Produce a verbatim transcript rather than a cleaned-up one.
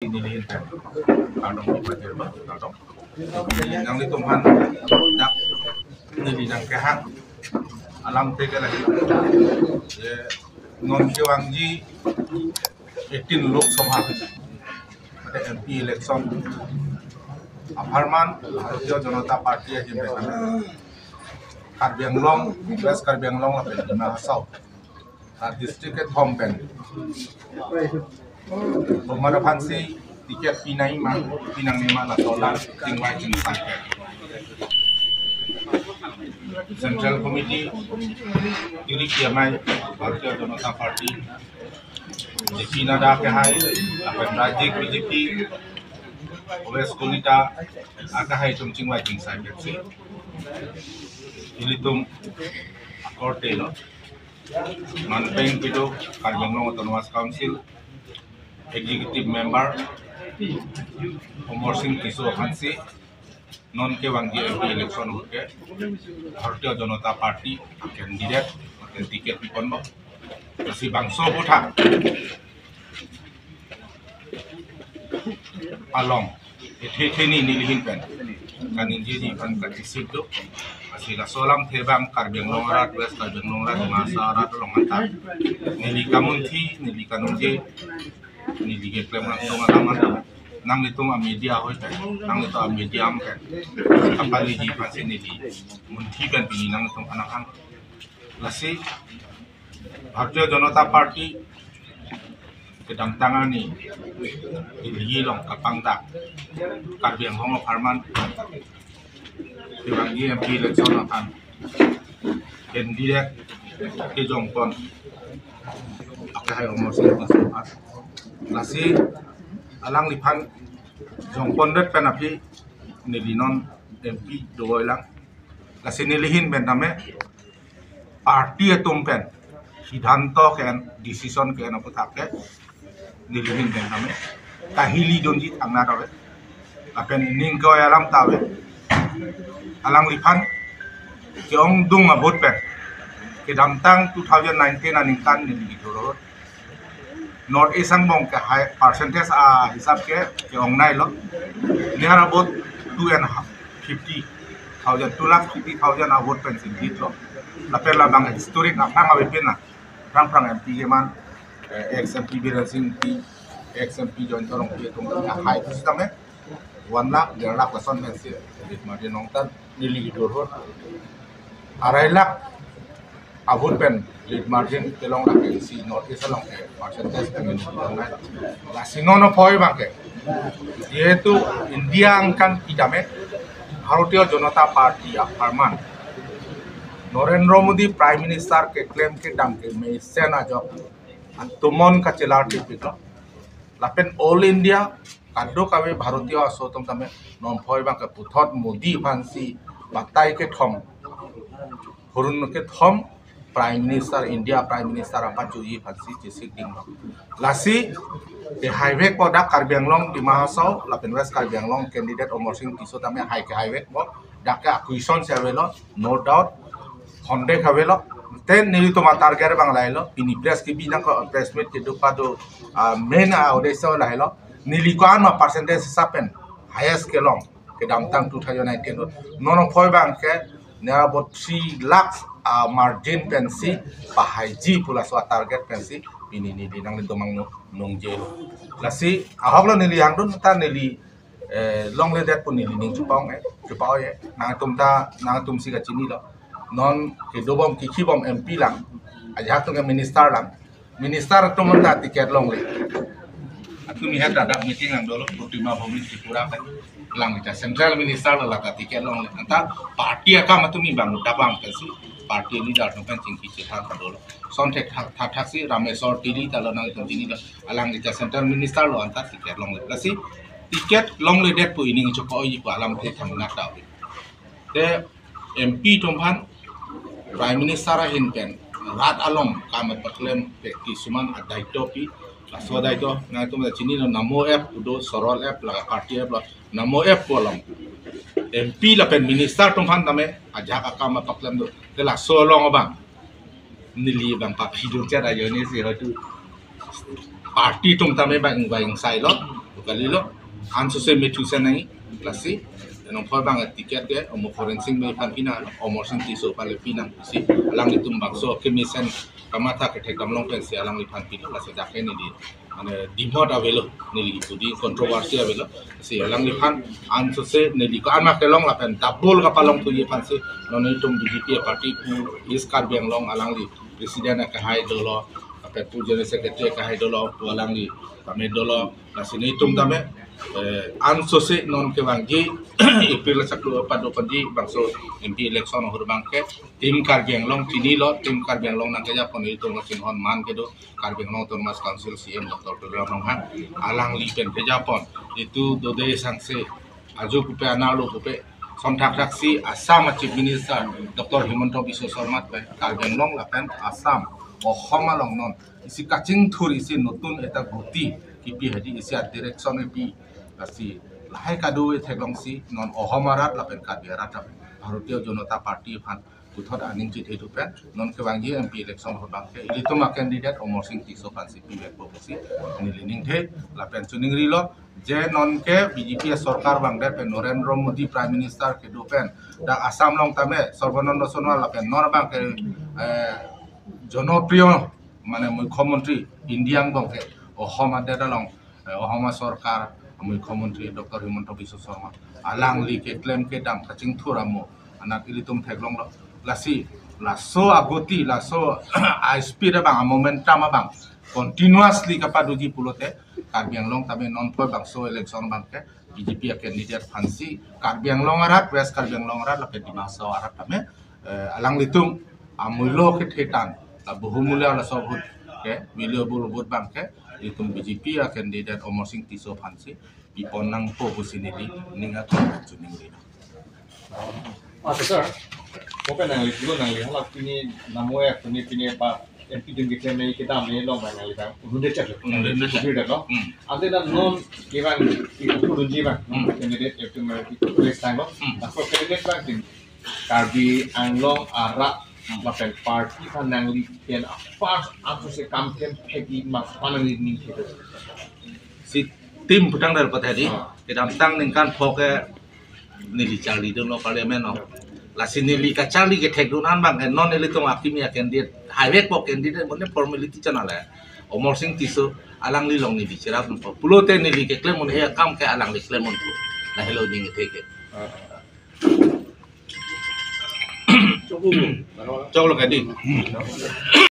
Nelihin pen kardom pajirba, kardom. Nanglitum aphan dak neli nangkehang alamthe ke lahei. Ye, non kevangji eighteen Lok Sabha, mate M P election apharman Bharatiya Janata Party ahin pen Karbi Anglong, West Karbi Anglong lapen Dima Hasao ta district kethom pen komat aphansi ticket pinangma, pinangnema, laso alam chingvai chingsai pen Central Committee, Delhi K M I, Bharatiya Janata Party, J P Nadda akehai, lapen Rajyik B J P, Owesh Kalita akehai atum chingvai chingsai pensi ilitum akorte lo. Manpeng kedo Karbi Anglong Autonomous Council Executive Member Amarsing Tisso aphansi non kevangji M P election ahut ke Bharatiya Janata Party candidate, mate ticket piponlo. Lasi bangso aphuthak along ethe theni nelihin pen kaningjeji aphan kachisik do. Lasi laso alamthe abang Karbi Anglong arat, West Karbi Anglong arat, Dima Hasao arat along anta neli kamunthi, neli kaningje, neli keklem langsung alam anta nanglitum a-media ahoi pen, nanglitum a-media am pen kapaleji aphansi neli munthi pen pini nanglitum aphan nang-an. Lasi Bharatiya Janata Party kedamtang arni Delhi along kapangdak Karbi Anglong apharman kevangji M P election aphan candidate kejongpon akehai Amarsing Tisso aphan. Lasi alangliphan jongpondet pen aphi neli non M P dovoi lang. Lasi nelihin pen tame party atum pen siddhanto ke-en, decision ke-en aphuthak ke nelihin pen tame kahili dunji thangnat ave. Lapen ining koi alam ta ave. Alangliphan ke-ongdung a-vote pen kedamtang two thousand nineteen aningkan neli kethur ahut North East angbong ke high percentage ahisap ke ke-ongnailo. Near about two and fifty thousand, two lakh fifty thousand a-vote pensi lead lo. Lapen labang historic aphrang avepin na. Aphrang aphrang M P keman, eh, ex M P Biren Singh Engti, ex M P Jayanta Rongpi atum high pusitame one lakh, der lakh lason pensi lead margin ongtan neli kethur ahut arai lakh a-vote pen lead margin kelong lake isi North East along ke percentage pen neli kelong nai. Lasi non aphoi abang ke, jehetu India angkang kedam e Bharatiya Janata Party apharman Narendra Modi Prime Minister keklem kedam kemesen ajok atomon kachelar tipiklo. Lapen All India kadokave Bharatiya aso atum tame non aphoi abang ke puthot Modi aphansi batai kethom, hurun kethom Prime Minister, India Prime Minister apachoji aphansi chesik dinglo. Lasi kehaivekpo dak Karbi Anglong, Dima Hasao lapen West Karbi Anglong candidate Amarsing Tisso tame hai kehaivekpo, dak ke a-question si avelo, no doubt, honde kavelo. Te nelitum a-target abang lahelo, pini press kebi nangkok, press meet kedo pado, ah, main a-uddesho lahelo. Neli ko-an ma percentage hisap pen highest kelong kedamtang two thousand nineteen ahut. Non aphoi abang ke near about three lakhs a-margin pensi pahaiji pu laso a-target pensi pini neli nanglitum angbong nungjelo. Lasi ahoklo neli hangdun ta neli, eh, longledet pu neli ning chepa-ong e, chepa-oi e. Nangtum ta, nangtumsi kachinilo. Non kedobom kekhibom M P lang, ajahak atum ke minister lang. Minister atum anta ticket longle. Atum ihet dadak meeting lang dolo, Protima Bhumi Tripura pen. Lang ita Central Minister lo, lata ticket longle. Anta party akam atum ibang udah bang pensi party leader atum pen chingki chethan dolo. Son thek thak thak thak si Rameswar Teron ta lo, nangtum chinilo. Alang ita Central Minister lo, anta ticket longle. Lasi ticket longledet pu ining chepa-oiji pu alamthe thangnat ta ave. Te M P atum aphan Prime Minister ahin pen rat along kam paklem pen kisuman a-daito pi. Laso daito nangtum ta chinilo, Namo app do, Sorol app, la party app lo, Namo app pu along M P lapen minister atum aphan tame ajahak akam paklem do. Te laso along abang neli abang paphi dun chet ajoine si hoitu party atum tame bang bang sailo. Kalilo, ansose methu sen nangji, lasi, non phoi bang ticket ke, Mukhoren Singmei aphan pinang, Amarsing Tisso aphan le pinang, si, alanglitum bangso kemesen kamatha kethek damlong pensi alangliphan pilo, lasi dak ke neli, mane, dimhot avelo, neli pudi controversy avelo, si alangliphan ansose neli ko-an ma kelong lapen double kapalongthuji aphansi, non itum B J P party pu East Karbi Anglong alangli president akehai dolo, lapen pu general secretary akehai dolo, pu alangli kami dolo, lasi nelitum tame, eh, ansose non kevangji, April chaklu pado panji bangso M P election ahut bang ke, Team Karbi Anglong chinilo, Team Karbi Anglong nangkejapon itum chinghon man kedo, Karbi Anglong Autonomous Council C E M Doctor Tuliram Ronghang, alangli pen kejapon, itum dode sangse, ajo pupe, anerlo pupe, sonthak thaksi Assam a Chief Minister Doctor Himanta Biswa Sarma pen Karbi Anglong lapen Assam, Ohom along non isi kachingthur, isi notun ekta goti kipi hadi, isi a-direction kipi, lasi lahai kadokave theklongsi non Ohom arat lapen Karbi arat lapen Bharatiya Janata Party aphan puthot aning chithe thu pen non kevangji M P election ahut bang ke ilitum a-candidate Amarsing Tisso aphansi pivekpo pusi neli ningthe, lapen chiningrilo je non ke B J P sorkar bang det pen, Narendra Modi Prime Minister kedo pen, dak Assam along tame Sarbananda Sonowal lapen non bang ke, eh, jonopriyo, mane, Mukhyamantri India angbong ke, Ohom adet along, eh, Ohom sorkar Mukhyamantri Doctor Himanta Biswa Sarma, alangli keklem kedam kachingthur amo anat ilitum theklonglo. Lasi laso agoti, laso a-speed abang, a-momentum abang continuously kapadoji pulote, Karbi Anglong tame non phoi bangso election bang ke B J P a-candidate aphansi Karbi Anglong arat, West Karbi Anglong arat lapen Dima Hasao arat tame, eh, alanglitum amullo kethe tang, la bahumulya laso vote ke, valuable vote bang ke, itum B J P a-candidate Amarsing Tisso aphansi pipon nangpo pusi neli ning atum chiningrilo. Acha sir, kopi nangli pulo, nangli hala pini namoya pini pini pa M P dun kita me kita me long bang nangli bang unde chat lo. Unde chat. Unde lo. Hmm. Ante na non kevang itu pun ji bang. Hmm. Candidate itu me itu place time lo. Hmm. Laso candidate bang tin Karbi Anglong arat, hmm, lapen party aphan nangli pen first ansose kam klem thekji ma panang ni ni gitu. Si Team putang dal pathe di, ah, kedamtang ningkan pho ke neli charlidunlo parliament lo. Lasi neli kacharli kethekdun an bang ke non nelitum akimi a-candidate, haivekpo candidate, mane formality channel le. Amarsing Tisso alangli along neli cherapdunpo. Pulote neli keklem un-e akam ke alangli klem unpo. Lahelo ning kethe ke. Choklo ke di.